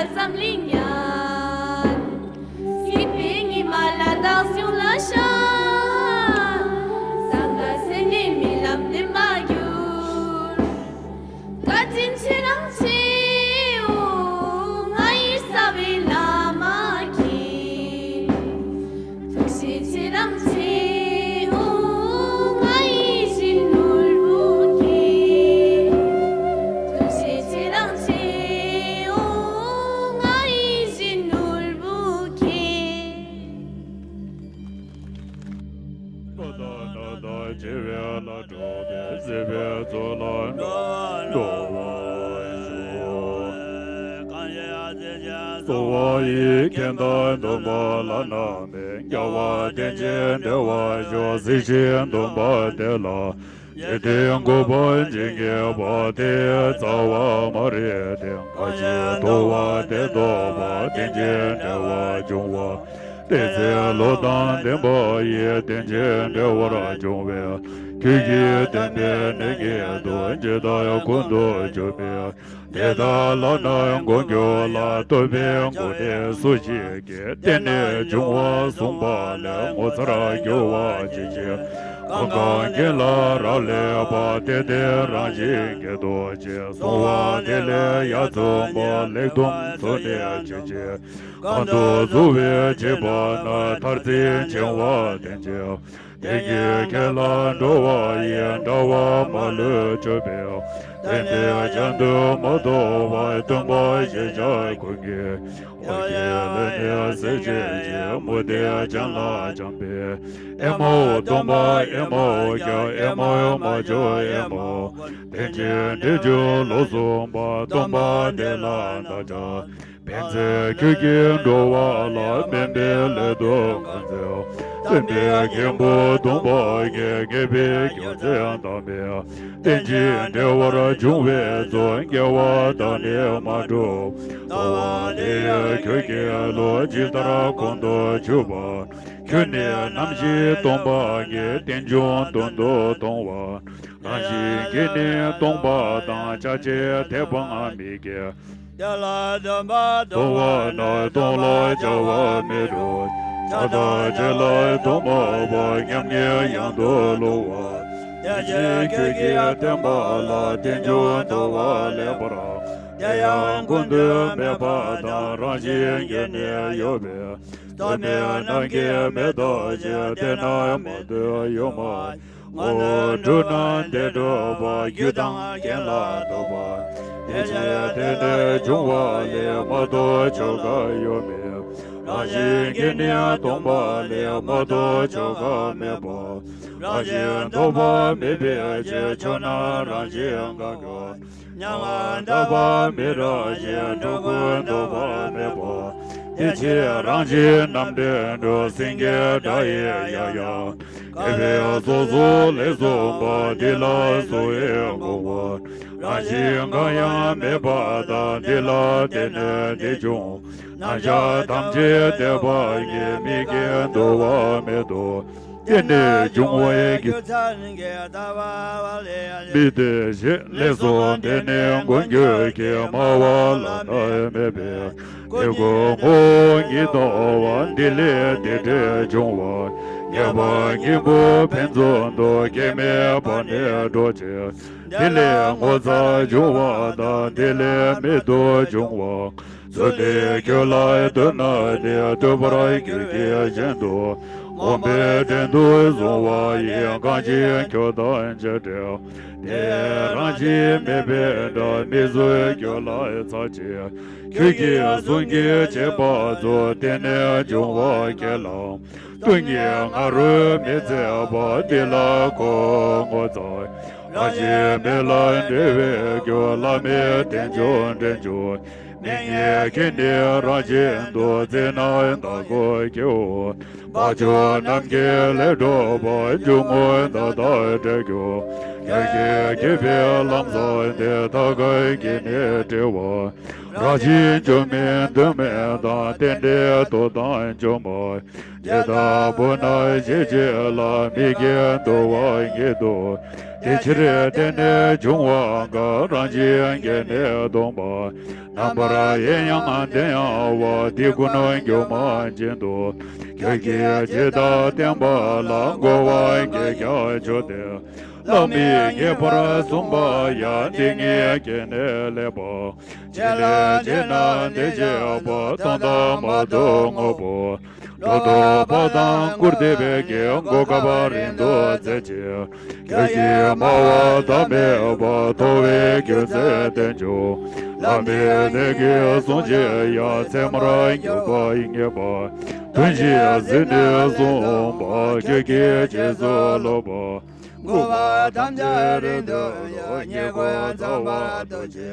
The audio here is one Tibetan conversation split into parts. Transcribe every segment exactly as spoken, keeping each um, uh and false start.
འཛམ་གླིང་ཡང་། སྲིད་པའི་ཉི་མ་ལ་དྭགས་གཞུང་ལ་ཤར། གསང་བ་སེར་སྣའི་རྨི་ལམ་བདེན་པར་འགྱུར། བཀའ་དྲིན་ཆེ་རང་ཆེའོ། ང་ཡི་རྩ་བའི་བླ་མ་མཁྱེན། ཐུགས་རྗེ་ཆེ་རང་ཆེའོ། ང་ཡི་སྦྱིན་ནོར་བུ་མཁྱེན། ཐུགས་རྗེ་ཆེ་རང་ཆེའོ། ང་ཡི་སྦྱིན་ནོར་བུ་མཁྱེན། ལོ་དང་ནག་དང་བྱེ་བའི་ལ་འགྲོ་བའི་སྲིད་པའི་མཚོ་ལ་འགྲོ་བ་ཞུ། གསོ་བ་ཡི་གནས་དང་སྡོམ་པ་བླ་ན་མེད། རྒྱལ་བ་དེ་ཉིད་འབྲེལ་བར་ཤོག་གཟིགས་ཤིང་སྡོམ་པ་དེ་ལ། འཇིག་རྟེན་འགོག་པ་འཇིག་ངེས་པ། དེ་ཡི་རྩ་བ་མ་རིག་སྟེ། འགའ་ཞིག་རྟོག་པ་དེ་རྟོགས་པ། དེ་ཉིད་འབྲེལ་བར་འབྱུང་བ། དེ་ཚེ་བློ་དང་ལྡན་པ་ཡིས། དེ་ཉིད་འབྲེལ་བར་འབྱུང་བས། ཁྱོད་ཀྱིས་བསྟན་པའི་གནས་ཉིད་དུ། ཇི་ལྟར་ཀུན་ཏུ་གྱུར་པའི་དེ་དག་ལ་ནི་མགོན་གྱུར་ལ། ཐུབ་པའི་མགོན་དེ་སུ་ཞིག་གིས། བརྟེན་ནས་འབྱུང་བ་གསུངས་པ་ལས། ངོ་མཚར་འགྱུར་བ་ཇི་བཞིན་གང་གང་གིས་ལ་རག་ལས་པ། དེ་དེ་རང་བཞིན་གྱི་རྡོ་རྗེ་གསུངས་པ་དེ་ལས་ཡར་མཚོན་པ། ལེགས་བཏུམ་ཚུལ་དེ་ཇི་བཞིན་གང་དུ་བཙུགས་པའི་བྱེད་པ་ན། མཐར་ཕྱིན་འབྱུང་བ་དེ་ཉིད་དེ་ཉིད་ཁས་བླངས་འགྲོ་བ་ཡི། འདྲ་བ་མ་ལུས་སྤྱོད་པའི། དེ་འདི་གཞན་དུ་མ་གཏོགས་པ། སྟོན་པ་ཞེས་བྱ་ཀུན་གྱི། འོ་ཞེས་ལན་ནི་གསལ་བྱེད་ཅིང་། མུ་སྟེགས་ཅན་ལ་བྱམས་པའི། ཨེ་མའོ་སྟོན་པ་ཨེ་མའོ་ཀྱང་། ཨེ་མའོ་མ་བྱོན་ཨེ་མའོ། དེ་ཉིད་འདི་ཕྱིར་ལོག་གསུངས་པ། སྟོན་པ་དེ་ལ་བདག་ཅག་ཕན་ཚུན་ཁྱོད་ཀྱིས་འགྲོ་བ་ལ། དམན་པའི་ལས་དུ་གང་འཛེམ། སྟོན་པའི་མགོན་པོ་སྟོན་པ་ཉིད། ངེས་པའི་རྒྱུ་མཚན་དམ་པའི་རྟེན་ཅིང་འབྲེལ་བར་འབྱུང་བའི་ཚུལ། དགེ་བ་དག་ནི་མ་བསྒྲུབས་ལྟ་བ་དེ་ཡིས་ཁྱོད་ཀྱི་ལུགས། ཇི་ལྟར་ཁོང་དུ་ཆུད་པ། ཁྱོད་ནི་ནམ་ཞིག་སྟོང་པ་ཉིད། རྟེན་འབྱུང་དོན་དུ་མཐོང་བ། རང་བཞིན་གྱིས་ནི་སྟོང་པ་དང་། ཆ་བྱད་དེ་སྤངས་མི་སྐྱེ། དེ་ལ་སྟོན་པ་སྟོང་པ་ན། སྟོང་ལ་བྱ་བ་མེད་འགྲོ། བྱ་དང་བྱེད་ལ་སྟོང་པ་པོ། མཉམ་ཉིད་ཡང་དུ་བསླུ་བ། དེ་ཕྱིར་ཁྱོད་ཀྱིས་བསྟན་པ་ལ། རྟེན་འབྱུང་དོར་བ་ལེགས་པར། དེ་ཡང་ཀུན་ཏུ་མེད་པ་དང་། རང་བཞིན་གྱིས་ནི་ཡོད་པའི། ལྟ་མིན་རྣམས་ཀྱིས་མི་རྟག་ཅིང་། དེ་རྣམས་མ་ཐོས་ཡོད་མ་ཡིན། ངོ་བོ་འཁྲུལ་སྣང་དེ་འཁྲུལ་པ། རྒྱུ་དང་རྐྱེན་ལ་ལྟོས་པ། དེ་ཕྱིར་དེ་ནི་འབྱུང་བ་ལས། མ་གཏོགས་ཆོས་འགའ་ཡོད་མིན། རང་བཞིན་གྱིས་ནི་སྟོང་པ་ལས། མ་གཏོགས་ཆོས་འགའ་མེད་པ། རང་བཞིན་རྟོག་པ་མེད་པའི་ཕྱིར། ཆོས་རྣམས་རང་བཞིན་འགའ་ཀུན། མྱ་ངན་འདའ་བ་མེད་རང་བཞིན། འགྲོ་ཀུན་ལྡོག་པ་མེད་པ། དེ་ཕྱིར་རང་བཞིན་རྣམ་འདྲེན་དྲུག་སེང་གེའི་སྒྲ་ཡིས་ཡང་ཡང་། བསྐལ་པའི་ཚོགས་སུ་ལེགས་གསུངས་པ། འདི་ལ་གསོལ་བའི་དགོངས་པ། རང་བཞིན་གང་ཡང་མེད་པ་དང་། འདི་ལ་དེ་ནི་འདི་འབྱུང་། རྣམ་གཞག་ཐམས་ཅད་འདས་པ་ཉིད། མིག་གིས་འདུལ་བ་མེད་དོ། དེ་ནི་འབྱུང་བའི་རྒྱུ་མཚན་གྱིས། ལྟ་བ་ལས་མི་འདའ་ཞིག་ལེགས་སོ། འདི་ནི་མགོན་ཁྱོད་ཀྱིས། སྨྲ་བ་བླ་ན་མེད་པའི་དེ་ཀུན་ངོ་བོ་ཉིད་སྟོང་པ། འདི་ལས་དེ་འདྲའི་འབྱུང་བ་ངེས་པ་སྙིང་པོ་ཕན་ཚུན་དུ། སྐྱེ་མེད་བར་ནས་འགྲོ་ཕྱིར། འདི་ལས་ངོ་མཚར་འབྱུང་བ་དང་། འདི་ལས་རྨད་དུ་བྱུང་བ། ཚུལ་འདི་ཁྱོད་ལ་སྟོན་ན་ནི། སྟོན་པར་གྱུར་གྱིས་གཞན་དུ། དགོངས་པའི་དོན་དུ་བཟུང་བ་ཡིས། གང་ཕྱིར་ཁྱོད་དང་མཇལ་འཕྲད། དེ་རང་བཞིན་མེད་པའི་སྒྲ། མིག་གཟུགས་ཁྱོད་ལ་ཚར་གཅིག། ཁྱོད་ཀྱིས་གསུང་གི་བྱེད་པ་ཚོ། དེ་ནས་འབྱུང་བ་སྐྱེ་ལ། སྟོང་ཉིད་ང་རོས་མི་ཚད་པ། འདི་ལ་ཁོ་ངོ་མཚར། རང་བཞིན་མེད་ལ་འབྲེལ་བའི་རྒྱུ། བླ་མེད་རྟེན་འབྱུང་འདྲེན་འབྱུང་མིག་གཉིས་ཀྱིས་ནི་རང་བཞིན་དུ། བརྩིས་ན་བདག་གོ་སྐྱེའོ། བ་ཅོ་ནམ་མཁའི་ལས་གྲུབ་པ། འབྱུང་རྔུབ་མཐའ་དག་བྲལ་གྱུར། ཁྱོད་ཀྱི་དགྱེས་པའི་ལམ་བཟང་འདི། ཐབས་མཁས་ཀྱིས་ནི་བསྒྲིལ་བ། རང་བཞིན་འགྱུར་མེད་གདོད་མའི་མཐའ། རྟེན་འབྲེལ་རྟོགས་དང་འཇོམས་པ། ཇི་ལྟ་བུ་ན་ཇི་བཞིན་ལ། མིག་གིས་མཐོང་བ་ཉིད་དུ། དེ་ཕྱིར་བརྟེན་ནས་འབྱུང་བ་འགའ། རང་བཞིན་གྱིས་ནི་སྟོང་པ། རྣམ་པར་དབྱེ་ཡང་བདེན་ཡང་བ། དེ་ཀུན་སྒྱུ་མ་བཞིན་དུ། ཁྱོད་ཀྱིས་ཇི་ལྟར་བསྟན་པ་ལ། རྒོལ་བ་གིས་ཀྱང་ཆོག་སྟེ། བླ་མས་ངེས་པར་གསུངས་པ་ཡང་། དེ་ཉིད་ཀྱིས་ནི་ལེགས་པ། ཅི་ལས་བྱས་ན་འདི་བྱེད་པ། མཐོང་དང་མ་མཐོང་དངོས་པོ། སྒྲོ་འདོགས་པ་དང་སྐུར་འདེབས་ཀྱི། གོ་སྐབས་རིང་དུ་བཙལ་ཕྱིར། ཁྱོད་ཀྱིས་སྨྲ་བ་ཐ་མལ་པ། མཐོ་བའི་རྒྱུ་མཚན་བསྟན་བཅུག། བླ་མའི་གནད་ཀྱིས་བཟུང་བྱས་ཡང་། ཚད་མར་ངེས་པ་ངེས་པ། དོན་གཞི་ཟིན་ནས་གསུངས་པ། ཁྱོད་ཀྱིས་རྗེས་སུ་ལོག་པ། མགུ་བ་ཐམས་ཅད་རིང་དུ་གཡོ། ཉེར་མཁོ་རྩ་བ་རྡོ་རྗེ།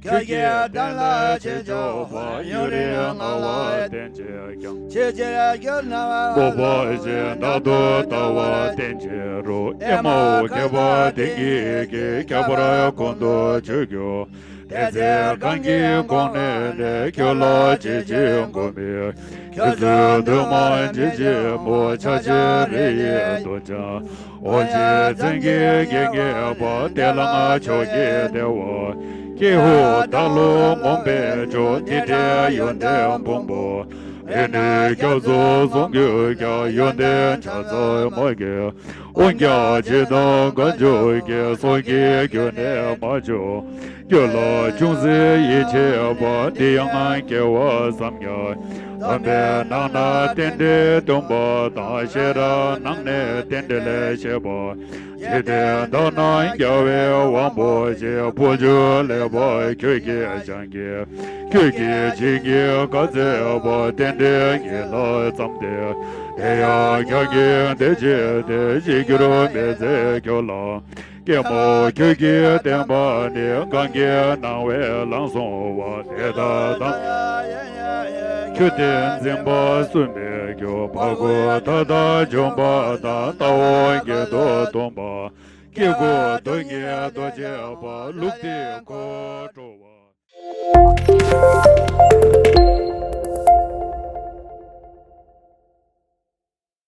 ཁྱོད་ཀྱིས་བསྟན་ལ་ཆོས་འཇོག་པ། ཡུན་རིང་སྔ་བ་བསྟན་བྱས་ཀྱང་། ཆོས་ཕྱིར་གྱུར་ན་བ། སྤོབས་པ་ཅན་བདག་ཏུ་ལྟ་བ་བསྟན་བྱེད་རུང་། ཨེ་མའོ་མཁས་པ་དེ་ཉིད་ཀྱིས། ཁྱད་པར་ཀུན་ཏུ་ཆོས་ཀྱི། དེ་ཚེ་གང་གི་གོང་ནས་ནི། ཁྱོད་ལ་ཇི་བཞིན་མགོ་བསྔོས། ཁྱོད་ཚོའི་འདུན་མ་ཇི་བཞིན་པ། ཕྱག་ཕྱིར་རི་ཡི་རྡོ་རྗེ། འོ་བྱེད་མཚན་གྱི་རྒྱན་ངེས་པ། དེ་ལའང་ཕྱོགས་ཀྱི་བདེ་བ། ཀྱེ་ཧུད། བདག་བློ་རྨོངས་པའི་མཆོག་དེ་འདྲའི་ཡོན་ཏན་ཕུང་པོ། རིག་ནུས་སྐྱབས་སུ་སོང་གྱུར་ཀྱང་། ཡོན་ཏན་ཆ་ཚང་མ་གིས་དབང་བཀྱག་ཇི་ལྟར་གང་བྱུང་གི། སོ་སྐྱེའི་རྒྱུད་ནས་མ་བྱུང་། རྒྱུད་ལ་ཅུང་ཟད་ཡིད་ཆེས་པ། འདི་ཡང་སྐྱེ་བ་བསམ་ཡང་། དམ་པའི་ནང་ན་རྟེན་འབྲེལ་སྟོན་པ་དང་། ཤེས་རབ་ནང་ནས་རྟེན་འབྲེལ་བཤད་པ། འཇིག་རྟེན་དག་ན་རྒྱལ་བའི་དབང་པོ་ཆེ། བུ་བཅོལ་ལེགས་པར་ཁྱོད་ཀྱིས་སྦྱང་གིས། ཁྱོད་ཀྱིས་བྱིན་གྱིས་བཀའ་སྩལ་པ། རྟེན་འབྲེལ་ཉིད་ལ་བརྩམས་ཏེ། དེ་ཡང་ཁྱོད་ཀྱིས་འདི་བྱས་ཏེ། ཅི་གྱུར་མི་ཚེ་ཁྱོད་ལ། ཀྱེ་མ་ཁྱོད་ཀྱིས་བསྟན་པ་ནི། གང་གི་སྣང་བས་ལམ་སྲུང་བ། དེ་དག་དང་། ཁྱོད་བསྟན་འཛིན་པ་སུ་མི་འགྱུར། འཕགས་སྐོར་མཐའ་དག་འཇོམས་པ་དང་། ལྟ་བ་གཉིས་སུ་སྟོན་པ། སྐྱེ་དགུའི་སྡུག་བསྔལ་དོར་བྱེད་པ། ལུགས་འདིས་འཁོར་སྤྲོ་བ།